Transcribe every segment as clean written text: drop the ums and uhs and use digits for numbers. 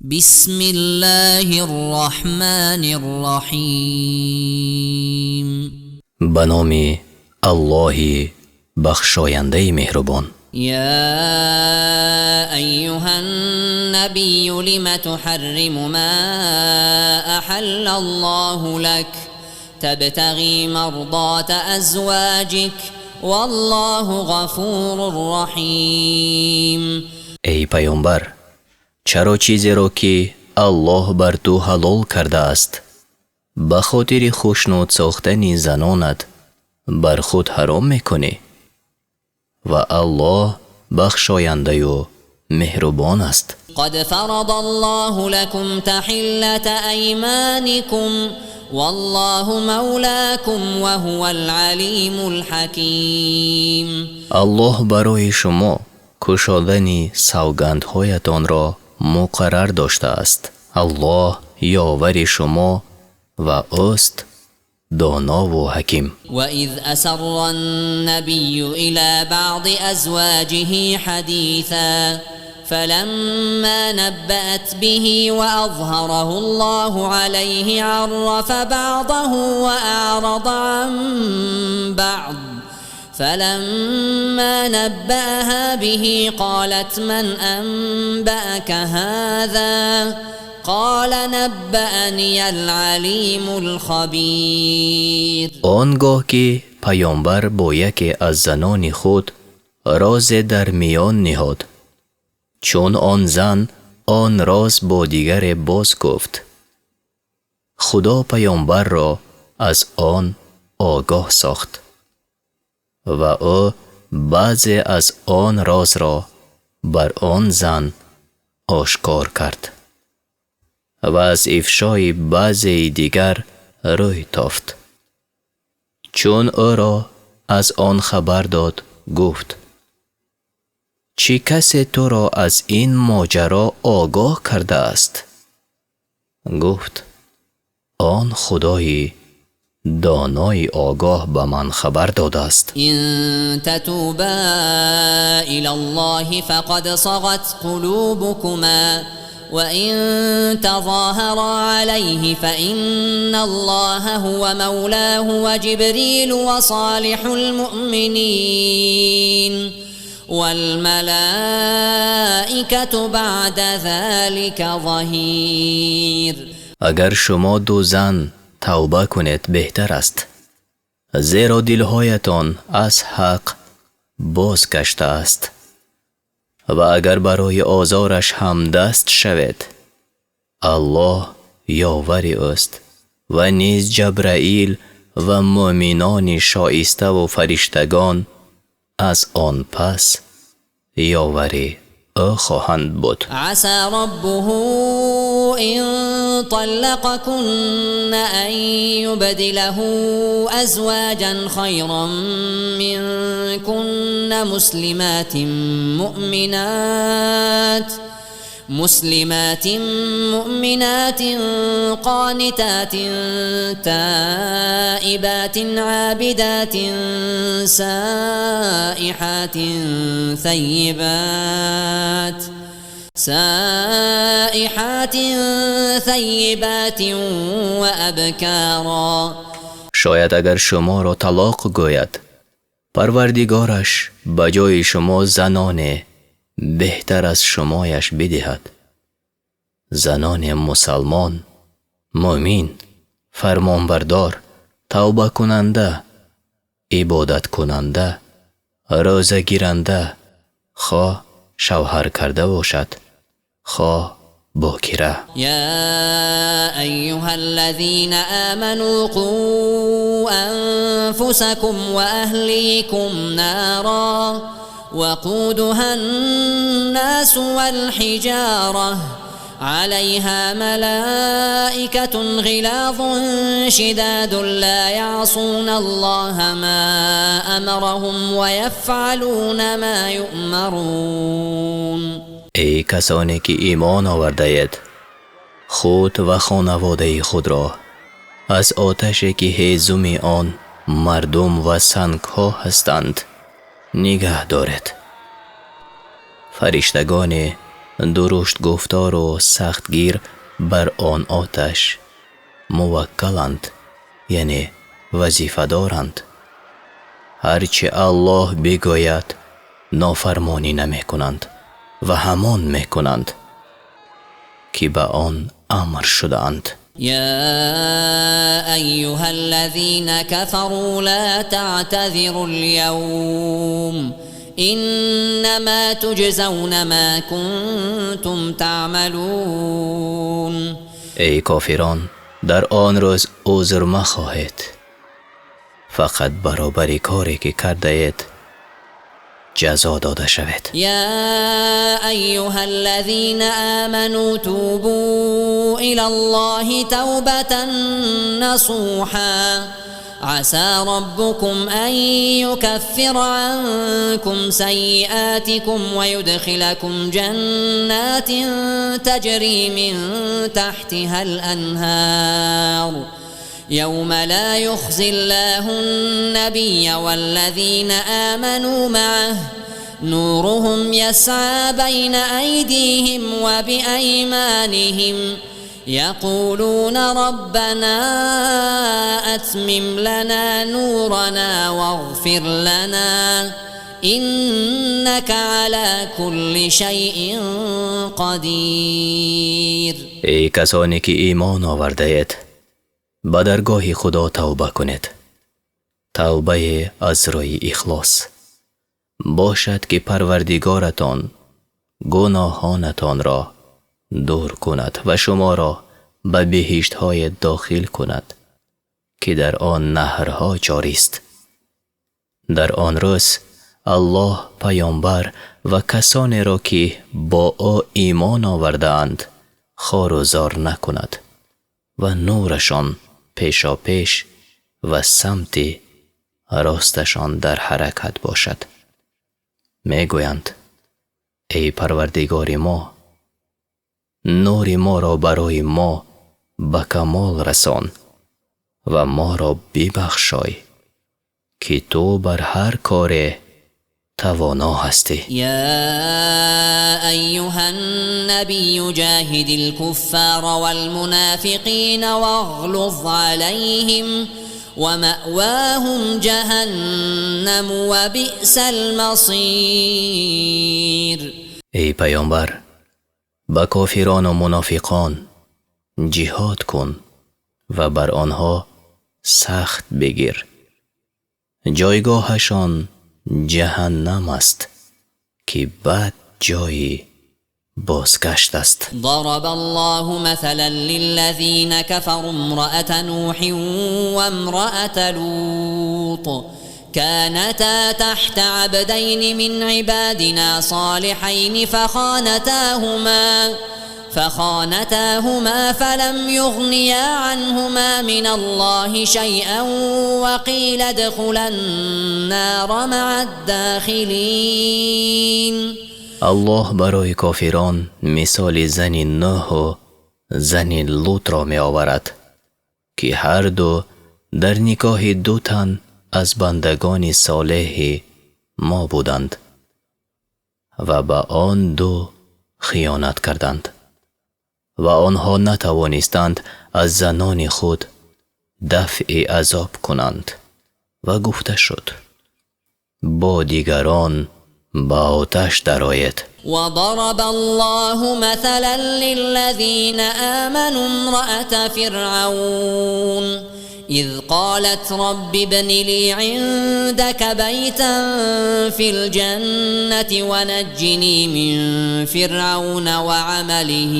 بسم الله الرحمن الرحيم. Ба номи Аллоҳи бахшояндаи меҳрубон. يا أيها النبي لم تحرم ما أحل الله لك تبتغي مرضات أزواجك والله غفور رحيم. Эй паёмбар, чаро чизеро, ки Аллоҳ бар ту ҳалол кардааст, ба хотири хушнуд сохтани занонат бар худ ҳаром мекунӣ? Ва Аллоҳ бахшояндаю меҳрубон аст. قد فرض الله لكم تحلة أيمانكم والله مولاكم وهو العليم الحكيم. Аллоҳ барои шумо кушодани савгандҳоятонро муқаррар доштааст. Аллоҳ ёвари шумо ва ӯст донову ҳаким. وإذ أسر النبي إلى بعض أزواجه حديثا فلما نبأت به وأظهره الله عليه عرف بعضه وأعرض عن بعض، فلما نبأها به قالت من أنبأك هذا؟ قال نبأني العليم الخبير. Он гоҳ ки паёмбар бо яке аз занони худ розе дар миён ниҳод, чун он зан он роз бо дигаре боз гуфт, Худо паёмбарро аз он огоҳ сохт ва ӯ баъзе аз он розро бар он зан ошкор кард ва аз ифшои баъзеи дигар рӯй тофт. Чун ӯро аз он хабар дод, гуфт: «Чӣ касе туро аз ин моҷаро огоҳ кардааст?» Гуфт: «Он Худои донои огоҳ ба ман хабар додааст». إن تتوبا إلى الله فقد صغت قلوبكما، وإن تظاهرا عليه فإن الله هو مولاه وجبريل وصالح المؤمنين والملائكة بعد ذلك ظهير. Агар шумо ду зан тавба кунед, беҳтар аст, зеро дилҳоятон аз ҳақ боз гаштааст, ва агар барои озораш ҳамдаст шавед, Аллоҳ ёвари ӯст ва низ Ҷабраил ва мӯъминони шоиставу фариштагон аз он пас ёвари ӯ хоҳанд буд. عسى ربه إن طلقكن أن يبدله أزواجا خيرا منكن مسلمات مؤمنات قانتات تائبات عابدات سائحات ثيبات وأبكارا. Шояд агар шуморо талоқ гӯяд, Парвардигораш ба ҷои шумо заноне беҳтар аз шумояш бидиҳад, заноне мусалмон, мӯъмин, фармонбардор, тавбакунанда, ибодаткунанда, рӯзагиранда, хоҳ шавҳар карда бошад, хоҳ бокира. يا أيها الذين آمنوا قوا أنفسكم وأهليكم نارا وقودها الناس والحجارة عليها ملائكة غلاظ شداد لا يعصون الله ما أمرهم ويفعلون ما يؤمرون. Эй касоне ки имон овардаед, худ ва хонаводаи худро аз оташе, ки ҳезуми он мардум ва сангҳо ҳастанд, нигаҳ доред. Фариштагоне Дуруштгуфтору сахтгир бар он оташ муваккаланд, яъне вазифадоранд. Ҳар чӣ Аллоҳ бигӯяд, нофармонӣ намекунанд ва ҳамон мекунанд, ки ба он амр шудаанд. يا أيها الذين كفروا لا تعتذروا اليوم إنما تجزون ما كنتم تعملون. Эй кофирон, дар он рӯз узр махоҳед, фақат баробари коре ки кардаед ҷазо дода шавед. يا أيها الذين آمنوا توبوا إلى الله توبة نصوحا عسى ربكم أن يكفر عنكم سيئاتكم ويدخلكم جنات تجري من تحتها الأنهار يوم لا يخزي الله النبي والذين آمنوا معه نورهم يسعى بين أيديهم وبأيمانهم يقولون ربنا أتمم لنا نورنا واغفر لنا إنك على كل شيء قدير. Эй касоне ки имон овардаед, ба даргоҳи Худо тавба кунед, тавбае аз рӯи ихлос. Бошад, ки Парвардигоратон гуноҳонатонро дур кунад ва шуморо ба биҳиштҳое дохил кунад, ки дар он наҳрҳо ҷорист. Дар он рӯз Аллоҳ паёмбар ва касонеро, ки бо ӯ имон овардаанд, хору зор накунад ва нурашон пешопеш ва самти росташон дар ҳаракат бошад. Мегӯянд: «Эй Парвардигори мо, нури моро барои мо ба камол расон ва моро бибахшой, ки ту бар ҳар коре тавоно ҳастӣ». يا أيها النبي جاهد الكفار والمنافقين واغلظ عليهم ومأواهم جهنم وبئس المصير. Эй паёмбар, ба кофирону мунофиқон ҷиҳод кун ва бар онҳо сахт бигир. Ҷойгоҳашон ҷаҳаннам аст, ки бад ҷойи бозгашт аст. ضرب الله مثلا للذين كفروا امرأة نوح وامرأة لوط كانتا تحت عبدين من عبادنا صالحين فخانتاهما فلم يغنيا عنهما من الله شيئا وقيل ادخلا النار مع الداخلين. Аллоҳ барои кофирон мисоли зани Нӯҳу зани Лутро меоварад, ки ҳарду дар никоҳи ду тан аз бандагони солеҳи мо буданд ва ба он ду хиёнат карданд ва онҳо натавонистанд аз занони худ дафъи азоб кунанд ва гуфта шуд: «Бо дигарон ба оташ дароед». وضرب الله مثلا للذين آمنوا امرأة فرعون إذ قالت رب ابن لي عندك بيتا في الجنة ونجني من فرعون وعمله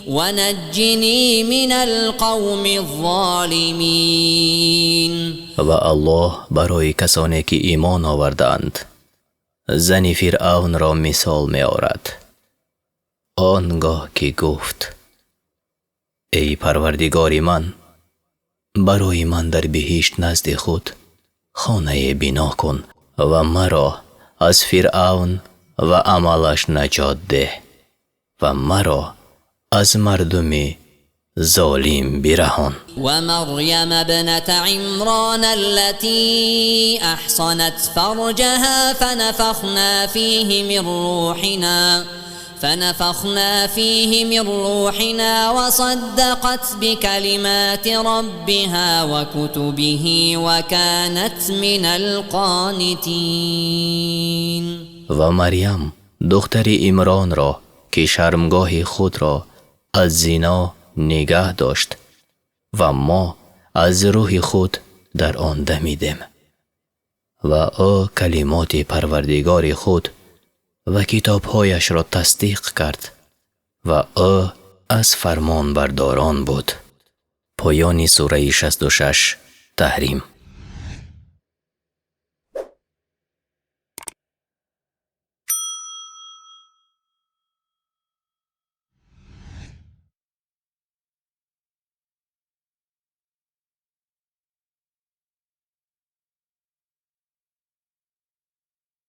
ونجني من القوم الظالمين. Ва Аллоҳ барои касоне ки имон овардаанд, зани Фиръавнро мисол меорад, он гоҳ ки гуфт: «Эй Парвардигори ман, барои ман дар биҳишт назди худ хонае бино кун ва маро аз Фиръавн ва амалаш наҷот деҳ ва маро аз мардуми золим бираҳон. ومريم ابنة عمران التي أحصنت فرجها فنفخنا فيه من روحنا وصدقت بكلمات ربها وكتبه وكانت من القانتين. Ва Марьям, духтари Имронро, ки шармгоҳи худро аз зино нигаҳ дошт ва мо аз рӯҳи худ дар он дамидем ва ӯ калимоти Парвардигори худ ва китобҳояшро тасдиқ кард ва ӯ аз фармонбардорон буд. Поёни сураи 66, Таҳрим.